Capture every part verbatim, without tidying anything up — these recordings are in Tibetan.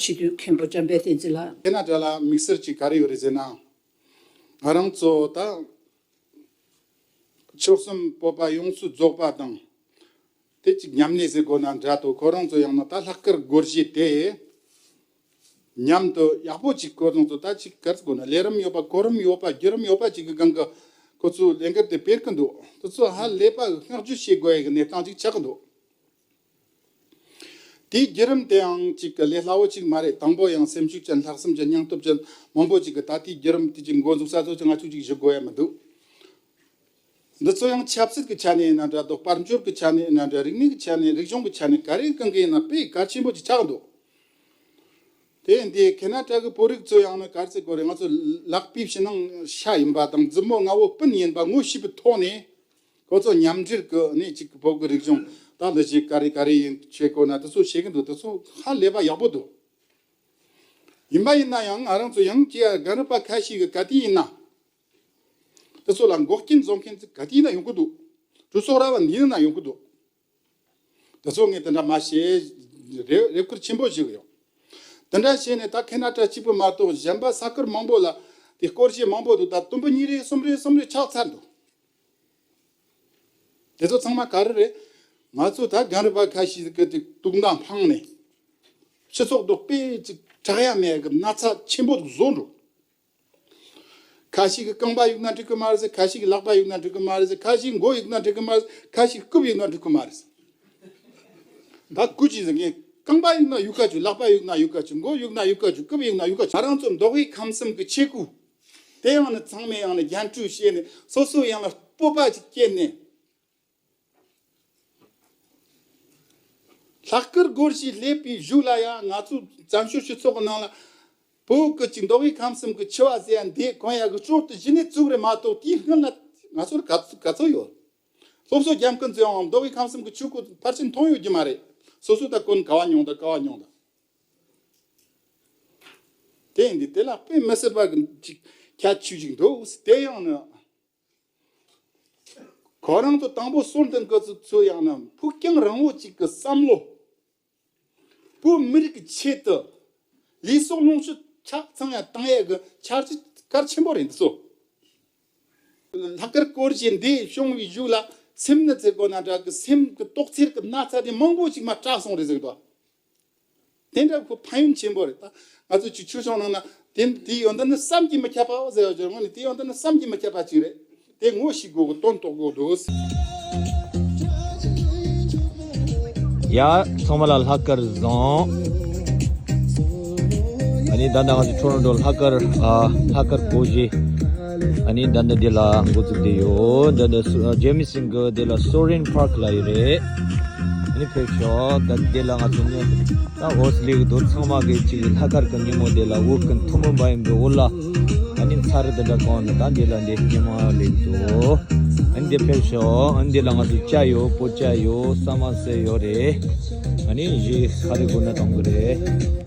སྤྱི་འཐུས་མཁན་པོ་འཇམ་དཔལ་བསྟན་འཛིན་ལགས། དེ་ན་དྲ་ལ་དམིགས་བསལ་གྱི་ག་རེ་ཡོད་རེད་ཟེར་ན། ང་རང་ཚོ་ད་ཆོལ་གསུམ་བོད་པ་ཡོངས་སུ་རྫོགས་པ་དང་། དེ་གཅིག་མཉམ་ལས་ཟེར་དགོས་ན་འདྲ་འདུག་ཁོ་རང་ཚོ་ཡང་ན་ད་ལྷག་དཀར་སྒོར་གཞས་དེ་མཉམ་དུ་ཡག་པོ་གཅིག་ཁོ་རང་ཚོ་ད་གཅིག་ག་རེ་ཟེར་དགོས་ན་ལས་རིམ་ཡོད་པ་གོ་རིམ་ཡོད་པ་བརྒྱུད་རིམ་ཡོད་པ་གཅིག་གི་སྒང་གི་ཁོ་ཚོས་ལས་འགུལ་དེ་སྤེལ་གི་འདུག་དེ་ཚོ་ཧ་ལས་པ་བསྔགས་བརྗོད་བྱེད་དགོས་ཡ་གི་གནས་སྟངས་གཅིག་ཆགས་གི་འདུག་དེའི་བརྒྱུད་རིམ་དེའང་གཅིག་གི་ལས་སླ་བོ་གཅིག་མ་རེད། དང་པོ་ཡང་སེམས་ཤུགས་ཅན་ལྷག་བསམ་ཅན་སྙིང་སྟོབས་ཅན་མང་པོ་གཅིག་གི་ད་ལྟའི་བརྒྱུད་རིམ་དེ་གཅིག་འགོ་འཛུགས་ས་ཚོ་ཅིག་ང་ཚོས་གཅིག་ཞུ་དགོས་ཡ་མི་འདུག་འདི་ཚོ་ཡང་ཆབ་སྲིད་ཀྱི་ཆ་ནས་ཡིན་ན་འདྲ་འདུག་དཔལ་འབྱོར་གྱི་ཆ་ནས་ཡིན་ན་འདྲ་རིག་གནས་ཀྱི་ཆ་ནས་རིག་གཞུང་གི་ཆ་ནས་ག་རེ་གང་གི་ཡིན་ན་དཔེ་གལ་ཆེན་པོ་ཅིག་ཆགས་འདུག་དེ་འདི་ཁེ་ན་ཏྲ་གི་བོད་རིགས་ཚོ་ཡང་ན་ག་རེ་ཟེར་དགོས་རེད། ང་ཚོ་ལག་པའི་ཕྱི་ནང་ཤ་ཡིན་པ་དང་མཛུབ་མོ་ལྔ་བོ་སྤུན་ཡིན་པ་ངོ་ཤེས་པའི་ཐོག་ནས། ཁོ་ཚོ་མཉམ་འབྲེལ་གི་ནི་གཅིག་བོད་ཀྱི་རིག་གཞུང་ད་འདི་ཞིག་ག་རེ་ག་རེ་ཡིན་བྱེད་དགོས་ན་དེ་ཚོ་བྱེད་ཀྱི་འདུག་དེ་ཚོ་ཧ་ལས་པ་ཡག་པོ་འདུག་ཡིན་པ་ཡིན་ན་ཡང་ང་རང་ཚོ་ཡང་ཀྱི་རྒན་རབས་པ་ཁ་ཤས་ཀྱི་ག་དུས་ཡིན་ན་དེ་ཚོ་ལ་འགོག་རྐྱེན་བཟོ་མཁན་ཚོ་ག་དུས་ཡིན་ན་ཡོང་གི་འདུག་གྲོས་ཚོགས་ར་བ་འདི་ཡིན་ན་ཡོང་གི་འདུག་དེ་ཚོ་ངས་དེ་འདྲ་མ་བྱེད་རེ་རེ་སྐུལ་ཆེན་པོ་ཞིག་ཡོང་། དེ་འདྲ་བྱས་ནས་ད་ཁེ་ན་ཏྲ་གཅིག་པུ་མ་གཏོགས་གཞན་པ་ས་ཁུལ་མང་པོ་ལ་དེ་སྐོར་གཞས་མང་པོ་འདུག་ད་དུམ་བུ་གཉིས་རེ་གསུམ་རེ་གསུམ་རེ་ཆགས་ཚར་འདུག་དེ་ཚོ་ཚང་མ་ག་རེ་རེད། ང་ཚོ་ད་རྒན་རབས་པ་ཁ་ཤས་ཀྱི་དེ་དུག་མདའ་འཕངས་ནས་སྤྱི་ཚོགས་དུ་དཔེ་ཅིག་དྲག་ཡ་མེད་གི་ན་ཚ་ཆེན་པོ་བཟོ་འགྲོ། ཁ་ཤས་ཀྱི་རྐང་པ་གཡུག་ན་འགྲིག་གི་མ་རེད་ཟེར། ཁ་ཤས་ཀྱི་ལག་པ་གཡུག་ན་འགྲིག་གི་མ་རེད་ཟེར། ཁ་ཤས་མགོ་གཡུག་ན་འགྲིག་གི་མ་རེད་ཟེར། ཁ་ཤས་རྐུབ་གཡུག་ན་འགྲིག་གི་མ་རེད་ཟེར། ད་སྐུ་ཅི་ཟེར་ངས་རྐང་པ་གཡུག་ན་གཡུག་ཁ་བཅུག་ལག་པ་གཡུག་ན་གཡུག་ཁ་བཅུག་མགོ་གཡུག་ན་གཡུག་ཁ་བཅུག་རྐུབ་གཡུག་ན་གཡུག་ཁ་བཅུག་ང་རང་ཚོ་མདོ་དབུས་ཁམས་གསུམ་གྱི་ཆས་གོས་དེ་ཡང་ནི་ཚང་མས་ཡང་ནི་རྒྱན་སྤྲོས་བྱས་ནས་སོ་སོ་ཡང་ལ་སྤོབས་པ་ཅིག་སྐྱེས་ནས། ལྷག་དཀར་སྒོར་གཞས་སླེབས་པའི་གཞུག་ལ་ཡང་ང་ཚོ་བཙན་བྱོལ་སྤྱི་ཚོགས་ཀྱི་ནང་ལ་བོད་ཀྱི་ཅིག་མདོ་དབུས་ཁམས་གསུམ་གྱི་ཆེ་བ་ཟེར་ཡ་འདི་གོན་ཡ་གི་སྲོལ་དེ་གཞི་ནས་བཙུགས་རེད་མ་གཏོགས་དེའི་སྔོན་ལ་ང་ཚོར་ག་ཚོད་ག་ཚོད་ཡོད། སློབ་གསོ་རྒྱབ་མཁན་ཚོ་ཡང་མདོ་དབུས་ཁམས་གསུམ་གྱི་ཆོས་གོས་ཕལ་ཆེར་མཐོང་ཡོད་ཀྱི་མ་རེད། སོ་སོ་ད་གོན་ག་བ་མྱོང་ད་ག་བ་མྱོང་ད། དེ་ཡིན་དུས་དེ་ལ་དཔེ་མི་སྲིད་པ་གི་ཅིག་ཁྱད་ཆོས་ཅིག་འདུག་དེ་ཡང་ནི། ཁོ་རང་ཚོ་དང་པོ་གསོན་དང་སྐབས་སུ་ཚོ་ཡང་ན་ཕུགས་རྒྱང་རིང་བོ་གཅིག་གི་བསམ་བློ། བོད་མི་རིགས་ཀྱི་ཆེད་དུ་ལུས་སྲོག་ལོངས་སྤྱོད་ཆ་ཚང་ཡང་བཏང་ཡས་ཀྱི་འཆར་གཞི་གལ་ཆེན་པོ་རེད་འདི་ཚོ། ལྷག་དཀར་སྐོར་གཞས་འདི་བྱུང་བའི་གཞུག་ལ་སེམས་ནི་ཚེ་གོ་ན་འདྲ་གི་སེམས་ཀྱི་དོགས་འཚེར་གྱི་ན་ཚ་དེ་མང་པོ་ཅིག་མ་དྲག་སོང་རེད་ཟེར་གི་འདུག་དེ་འདྲ་ཁོ་ཕན་ཡོན་ཆེན་པོ་རེད། ད་ང་ཚོ་ཆུ་ཆུ་ཆུང་ནང་ན་དེ་དེ་ཡོན་ཏན་ནི་བསམ་གྱིས་མི་ཁྱབ་པའོ་ཟེར་བ་ཅིག་དངོས་ནས་དེ་ཡོན་ཏན་ནི་བསམ་གྱིས་མི་ཁྱབ་པ་ཅིག་རེད། དེ་ངོ་ཤེས་དགོས་གི་དོན་རྟོགས་དགོས་འདུག་ཡ། ཚང་མ་ལ་ལྷག་དཀར་བཟང་། ཨ་ནི་ད་ནང་ང་ཚོ་ཊོ་རོན་ཊོ་ལྷག་དཀར་ཨ་ལྷག་དཀར་སྒོར་གཞས། ཨ་ནི་ད་ནི་འདི་ལ་འགོ་བཙུགས་བསྡད་ཡོད། ད་ནི་སུ་ཨ་ཇེ་མི་སིང་གི་འདི་ལ་སོ་རིན་པཱརྐ་ལ་ཡོད་རེད། ཨ་ནི་ཕེབས་ཤོག་ད་འདི་ལ་ང་ཚོ་ནི་ད་འོ་སི་ལི་གི་རྡོ་ཚང་མ་གི་ཅིག་ལྷག་དཀར་གི་ཉིན་མོ་འདི་ལ་འུ་ཀུན་ཐུན་མོང་མ་ཡིན་པའི་འོ་ལ་ཨ་ནི་ཚ་རུ་འདི་འདྲ་གང་ནི་ད་འདི་ལ་འདི་ཉིན་མོ་ལེགས་འདུག་ཨ་ནི་འདི་ཕེབས་ཤོག་ཨ་ནི་འདི་ལ་ང་ཚོ་ཅ་ཡོད་པོ་ཅ་ཡོད་ས་མ་སེ་ཡོད་རེད། ཨ་ནི་གཞས་ཧ་རི་གོ་ན་གཏོང་གི་རེད།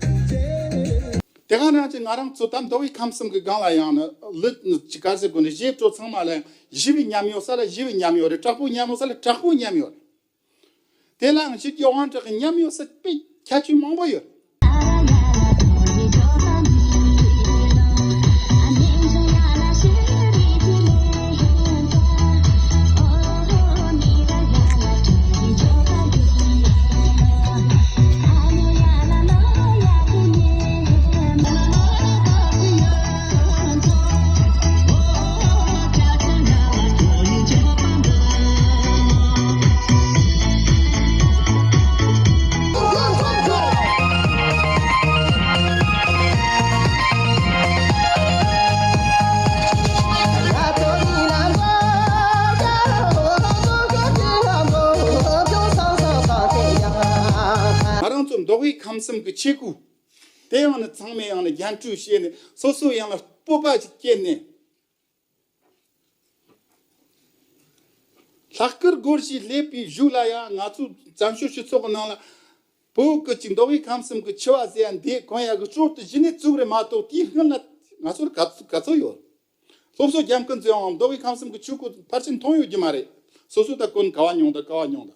དེ་ག་ནང་བཞིན་ང་རང་ཚོ་ད་མདོ་དབུས་ཁམས་གསུམ་གྱི་སྒང་ལ་ཡང་ནི་ལུད་ནི་ཅི་ག་ཟེར་དགོས་ནི་གཞས་བྲོ་ཚང་མ་ལ་ཡང་ཞི་བའི་ཉམས་ཡོད་ས་ལ་ཞི་བའི་ཉམས་ཡོད་རེད། དྲག་པོའི་ཉམས་ཡོད་ས་ལ་དྲག་པོའི་ཉམས་ཡོད་རེད། དེ་ལའང་ཞི་རྒྱས་དབང་དྲག་གི་ཉམས་ཡོད་ས་དཔེ་ཁྱད་ཆོས་མང་པོ་ཡོད། ང་རང་ཚོ་མདོ་དབུས་ཁམས་གསུམ་གྱི་ཆས་གོས། དེ་ཡང་ནི་ཚང་མས་ཡང་ནི་རྒྱན་སྤྲོས་བྱས་ནས་སོ་སོ་ཡང་ལ་སྤོབས་པ་ཅིག་སྐྱེས་ནས། ལྷག་དཀར་སྒོར་གཞས་སླེབས་པའི་གཞུག་ལ་ཡང་ང་ཚོ་བཙན་བྱོལ་སྤྱི་ཚོགས་ཀྱི་ནང་ལ་བོད་ཀྱི་ཅིག་མདོ་དབུས་ཁམས་གསུམ་གྱི་ཆེ་བ་ཟེར་ཡ་འདི་གོན་ཡ་གི་སྲོལ་དེ་གཞི་ནས་བཙུགས་རེད་མ་གཏོགས་དེའི་སྔོན་ལ་ང་ཚོར་ག་ཚོད་ག་ཚོད་ཡོད། སློབ་གསོ་རྒྱབ་མཁན་ཚོས་ཡང་མདོ་དབུས་ཁམས་གསུམ་གྱི་ཆོས་གོས་ཕལ་ཆེར་མཐོང་ཡོད་ཀྱི་མ་རེད། སོ་སོ་ད་གོན་ག་བ་མྱོང་ད་ག་བ་མྱོང་ད།